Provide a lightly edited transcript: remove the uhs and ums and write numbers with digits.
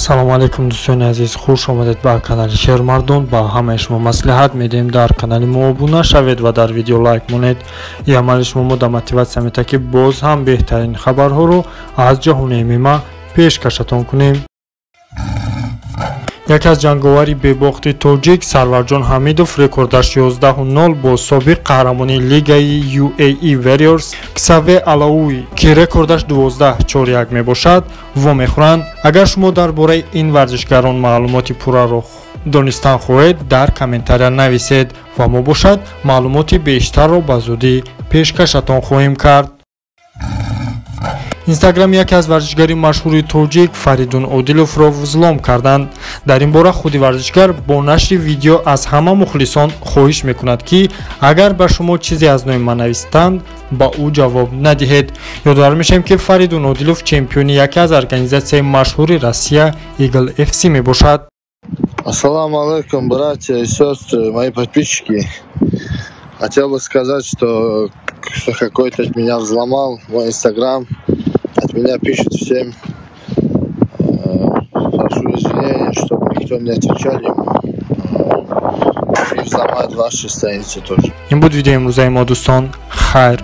Салому алайкум, дӯстони азиз, хуш омадед ба канали Шермардон. Ба ҳамаи шумо маслиҳат медиҳем, дар канали мо обуна шавед ва дар видео лайк монед. Ин амали шумо мо да мотиватсия метаҳад, ки боз ҳам беҳтарин хабарҳоро аз ҷаҳони ММА пешкашатон кунем. Яке аз ҷанговари бебохти тоҷик Сарварҷон Ҳамидов, рекордаш 11-0, бо собиқ қаҳрамони лигаи UAE Warriors Ксаве Алауи, ки рекордаш 12-4-1 мебошад, вомехӯранд. Агар шумо дар бораи ин варзишгарон маълумоти пурраро донистан хоҳед, дар комментария нависед ва мо бошад маълумоти бештарро ба зудӣ пешкашатон хоҳем кард. Инстаграми яке аз варзишгари машҳури тоҷик Фаридун Одиловро взлом карданд. Дар ин бора худи варзишгар бо нашри видео аз ҳама мухлисон хоҳиш мекунад, ки агар ба шумо чизе аз номи ман навистанд, ба ӯ ҷавоб надиҳед. Ёдовар мешавем, ки Фаридун Одилов чемпиони яке аз организатсияи машҳури Россия Eagle FC мебошад. Ассалому алайкум, братья и сестры, мои подписчики. Хотел бы сказать, что какой-то меня взломал, мой инстаграм. От меня пишет всем. Прошу извинения, чтобы никто не отвечал ему. И взломать ваши страницы тоже. Ин буд видеои имрӯзаи мо, дӯстон. Хайр.